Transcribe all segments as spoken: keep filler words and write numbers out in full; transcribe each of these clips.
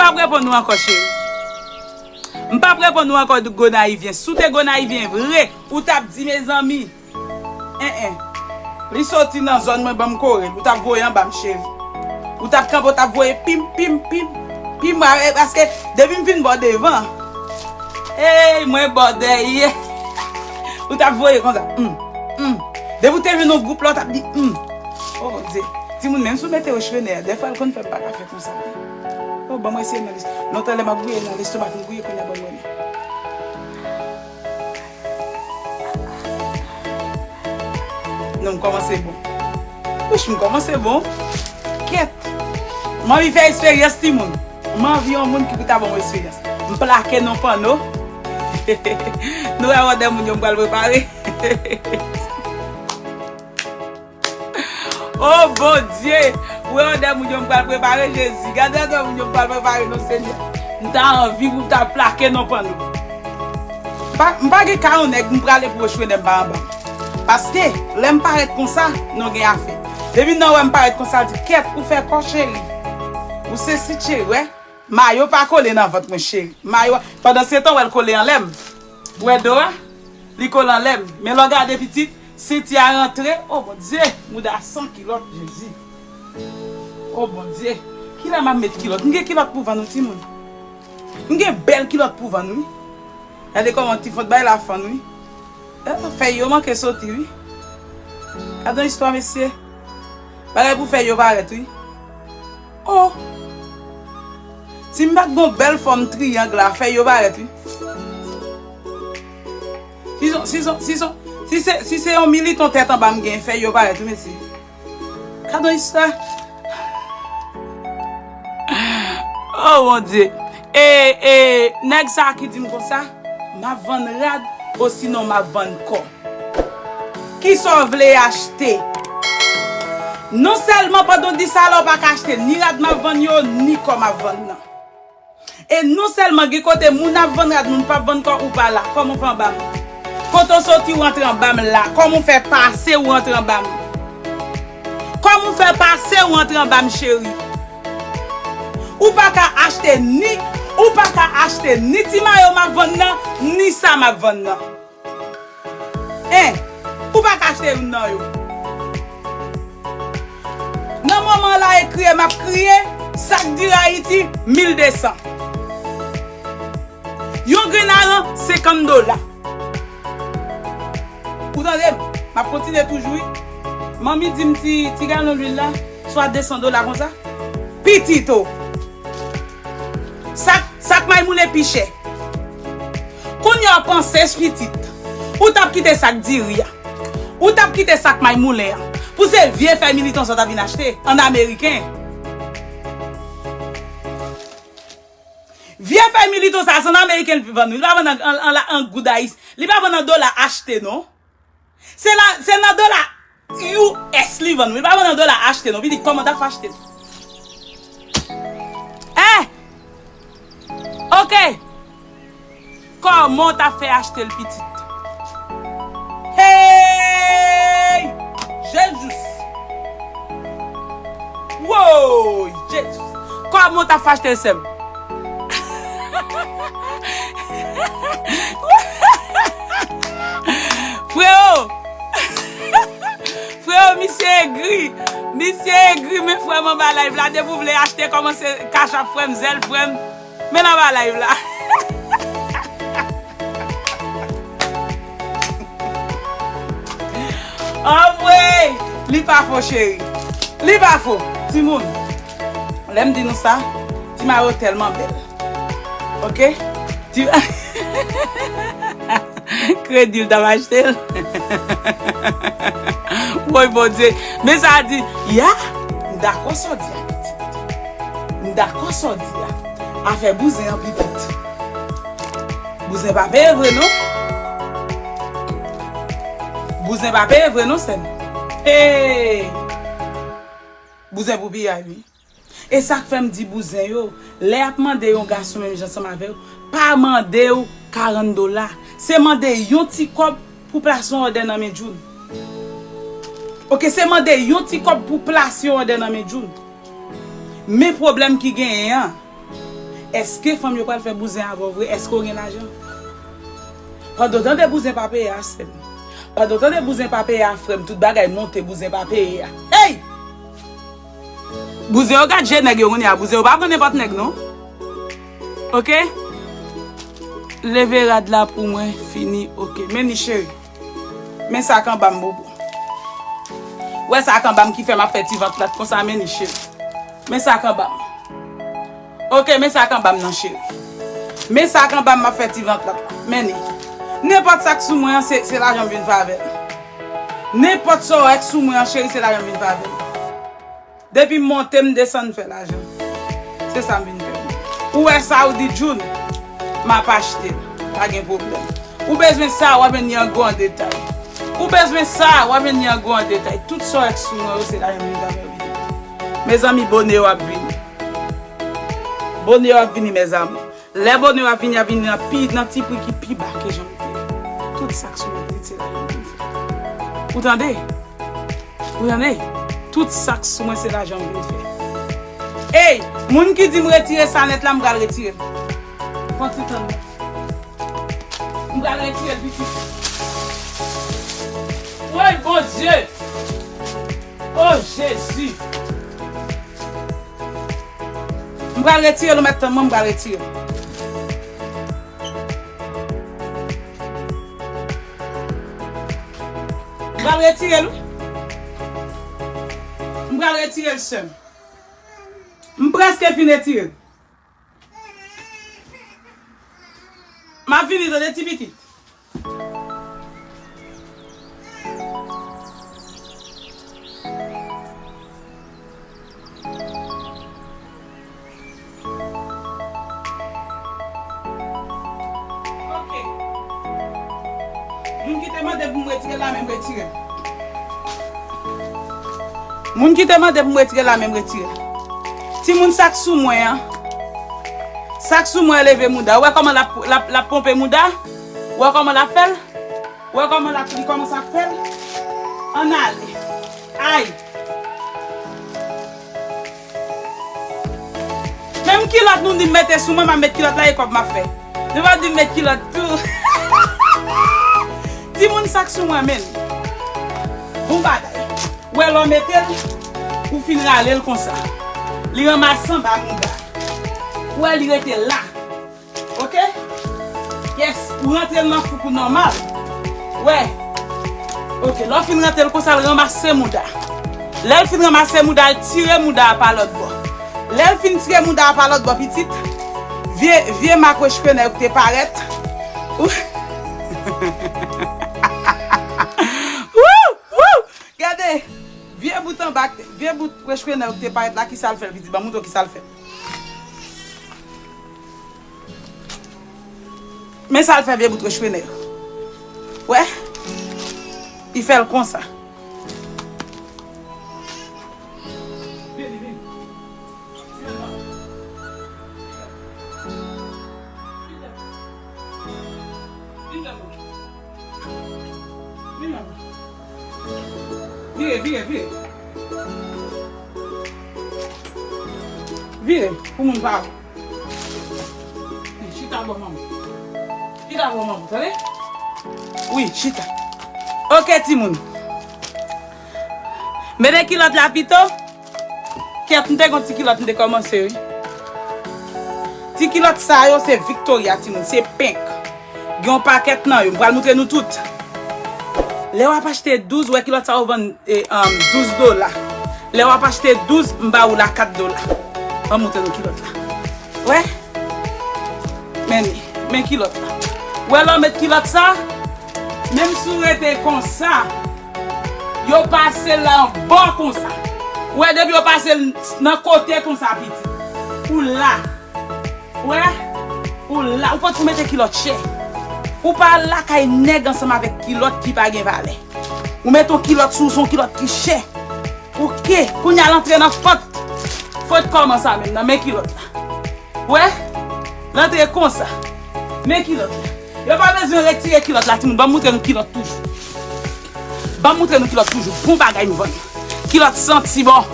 p ap reponn ou ankò, cheri. M p ap reponn ou ankò, Gonayivyen. Si w te Gonayivyen vre, ou t ap di, mezanmi. En, en. Li soti nan zòn mwen, ban m kore l. Ou t ap voye anba m, cheri. Ou t ap kanpe, ou t ap voye pim, pim, pim. Pim, mwen, eh, paske depi m fin bò devan. Ey, mwen bò dèyè. Ou t ap voye konsa. Mm, mm. Depi w te jwenn yon gwoup la, w t ap di, mm. Oh, Bondye. Timoun, menm si w mete yo chwene, dèfwa l konn fè m pa ka fè konsa. Oh, ban mwen eseye nan lis-, lontan lè m ap gouye nan lestomak, m gouye kounye a ban mwen. Non, m kòmanse bon. Wouch, m kòmanse bon. Kèt. M anvi fè eksperyans, timoun. M anvi yon moun ki pou ta ban mwen eksperyans. M plake nan panno. Nou wè odè moun yo m pral prepare. Oh, Bondye! Ou wè odè moun yo m pral prepare, Jezi. Gade odè moun yo m pral prepare, non, Senyè. M ta anvi pou m ta plake nan panno. M pa, m pa gen ka yon nèg m prale pou yo chwene m pa anba. Paske, lè m parèt konsa, nou gen afè. Depi nan wè m parèt konsa, di, kèt, ou fè kò, cheri. Ou sesi, cheri, wè. Mayo pa kole nan vant mwen, cheri. Mayo, pandan se tan, wè l kole anlè m. Wè do a? Li kole anlè m. Men lè w gade pitit, senti a rantre. O Bondye, mouda san kilòt, Jezi. O Bondye, kilè m ap met kilòt? M gen kilòt pou vann, wi, timoun. M gen bèl kilòt pou vann, wi. Gade kòman ti fon bay la fann, wi. Eh, fèy yo manke soti, wi. Gade yon istwa, mesye. Bagay pou fèy yo parèt, wi. Oh! Si m pa t gon bèl fòm triyang la, fèy yo parèt, wi. Si se, si se, si se, si se, si se yon militon tèt anba m gen, fèy yo parèt, wi, mesye. Gade yon istwa. Oh, Bondye. E, e, nèg sa ki di m konsa, m ap vann rad, osinon m ap vann kò. Kisa w vle achte? Non sèlman pandan w di sa la, w pa ka achte ni rad m ap vann yo, ni kò m ap vann nan. E non sèlman gen kote moun ap vann rad, moun p ap vann kò, ou pa la. Kòman w fè anba m? Kote w soti, w antre anba m la. Kòman w fè pase, w antre anba m? Kòman w fè pase, w antre anba m, cheri? Ou pa ka achte ni, ou pa ka achte ni ti mayo m ap vann nan, ni sa m ap vann nan. En, ou pa ka achte youn nan yo. Nan moman la e kriye m ap kriye, sak diri Ayiti, mil de san. Yon grenn aran, senkant dola. Ou tande m? M ap kontinye toujou, wi. Manmi di m ti, ti galon lwil la, swa de san dola konsa. Pitit o. Sak, sak may moulen pi chè. Kounye a w panse pitit. Ou t ap kite sak diri a. Ou t ap kite sak may moulen an. Pou se vye fèy militon sa w t ap vin achte. An ameriken. Vye fèy militon sa, se an ameriken li vann nou. Li pa vann an, an, an, an goud ayis-, li pa vann an dola achte, non. Se la, se nan dola U S li vann, wi. Li pa vann nan dola achte, non. Pitit, kòman w ta fè achte l? Hein? Ok. Kòman w ta fè achte l, pitit? Hey! Jezi! Woy! Jezi! Kòman w ta fè achte l, sè m? Frewo! Frewo, misye egri. Misye egri, men frè m anba live la. Depi w vle achte, kòmanse Cash App frè m, Zelle frè m. Men anba live la. Anmwey! Li pa fo, cheri. Li pa fo. Timoun, lè m di nou sa, ti mayo tèlman bèl. Ok? Ti Kredi l t ap achte l. Woy, Bondye. Men sa di, ya, m dakò sa w di a, pitit. M dakò sa w di a. Afè bouzen an, pitit. Bouzen pa peye vre, non. Bouzen pa peye vre, non, sè m. Hey! Bouzen pou piyay, wi. E sa k fè m di bouzen yo, lè y ap mande yon gason menm jan ansanm avè w, pa mande w karant dola. Se mande yon ti kòb pou plase yon òdè nan men June. Ok, se mande yon ti kòb pou plase yon òdè nan men June. Men pwoblèm ki genyen an, Èske fanm yo pral fè bouzen avè w vre? Èske w gen lajan? Pandan w tande bouzen pa peye a, sè m. Pandan w tande bouzen pa peye a, frè m, tout bagay monte, bouzen pa peye a. Hey! Bouzen yo gad je nèg yo kounye a, bouzen yo pa pran nenpòt nèg non. Oke? Leve rad la pou mwen, fini, oke. Men ni cheri. Men sa k anba m, bobo. Wè sa k anba m ki fè m ap fè ti vant plat konsa, men ni cheri. Men sa k anba m. Oke, men sa k anba m nan, cheri. Men sa k anba m, m ap fè ti vant plat la. Men ni. Nenpòt sa k sou mwen an, se, se lajan m vin fè avè l. Nenpòt sa w wè k sou mwen an, cheri, se lajan m vin fè avè l. Depi m monte, m desann, fè lajan. Se sa m vin fè. Ou wè sa, ou di June, m ap achte l. Pa gen pwoblèm. Ou bezwen sa, w ap jwenn li an gwo an detay. Ou bezwen sa, w ap jwenn li an gwo an detay. Tout sa w wè k sou mwen yo, se lajan m vin fè avè l. Mezanmi, bone yo ap vini. Bone yo ap vini, mes amours. Lè bone yo ap vini, y ap vini nan pi, nan ti pri ki pi ba ke jan m te ye. Tout sa k sou mwen, se lajan m vin fè. Ou tande? Ou tande? Tout sa k sou mwen, se lajan m vin fè. Ey, moun ki di m retire sa nèt la, m pral retire l. Fon ti tann. M pral retire l, pitit. Woy, Bondye! O Jezi! M pral retire l, ou mèt tann mwen, m pral retire l. M pral retire l, wi. M pral retire l, sè m. M prèske fin retire l. M ap vini, tande, ti pitit. Ok. Moun ki te mande pou m retire l la, men m retire l. Moun ki te mande pou m retire l la, men m retire l. Timoun, sa k sou mwen an. Sa k sou mwen an leve mouda. Ou wè kòman l ap, l ap, l ap ponpe mouda? Ou wè kòman l ap fè l? Ou wè kòman l ap, li kòmanse ap fè l? Ann ale. Ay. Menm kilòt nou di m mete sou mwen, m ap met kilòt la, e kòb m ap fè. Nou pa di m met kilòt tou. Timoun, sa k sou mwen menm. Bon bagay. Ou wè lè w mete l, ou fin rale l konsa. Li ranmase anba mouda. Ou wè li rete la. Ok? Yes, ou rantre l nan fouk ou nòmal. Wè. Ok, lè w fin rantre l konsa, l ranmase mouda. Lè l fin ranmase mouda, l tire mouda a pa lòt bò. Lè l fin tire mouda a pa lòt bò, pitit, vye, vye mak wech penè yo ki te parèt. Wou! Wou! Gade, vye bout anba, vye bout wech penè yo ki te parèt la, kisa l fè l, pitit? Ban m montre w kisa l fè l. Men sa l fè vye bout wech penè. Wè? Li fè l konsa. Vire, vire, vire. Vire, pou moun pa wè. Chita bò manman. Chita bò manman, tande? Wi, chita. Ok, timoun. Mete kilòt la pito. Kèt, m te gon ti kilòt, m te kòmanse, wi. Ti kilòt sa yo, se Victoria, timoun. Se penk. Gen yon pakèt nan yo. M pral montre nou tout. Lè w ap achte douz, wè kilòt sa yo vann, e, um, douz dola. Lè w ap achte douz, m ba ou la kat dola. Ban m montre nou kilòt la. Wè? Men li. Men kilòt la. Wè lè w met kilòt sa, menm si w rete konsa, yo pase l anbò konsa. Wè, depi yo pase l nan kote konsa, pitit. Ou la. Wè? Ou la. Ou pòt pou mete kilòt chè. Ou pa lakay nèg ansanm avèk kilòt ki pa gen valè. Ou mete yon kilòt sou, se yon kilòt ki chè. Ok. Kounye a l antre nan fòt. Fòt kòman sa menm nan? Men kilòt la. Wè? L antre konsa. Men kilòt la. Yo pa bezwen retire kilòt la, timoun. Ban m montre nou kilòt toujou. Ban m montre nou kilòt toujou. Bon bagay nou vann. Kilòt santi bon.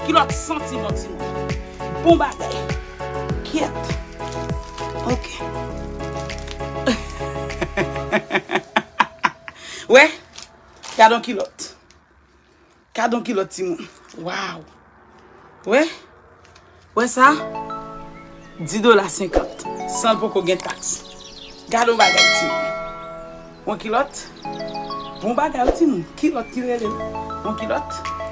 Kilòt santi bon, timoun. Bon bagay. Kyèt. Ok. Wè, gade yon kilòt. Gade yon kilòt timoun. Waw. Wè. Wè sa? Dis dola senkant. San l poko gen taks. Gade yon bagay timoun. Yon kilòt. Bon bagay wi timoun. Kilòt ki rele l. Yon kilòt.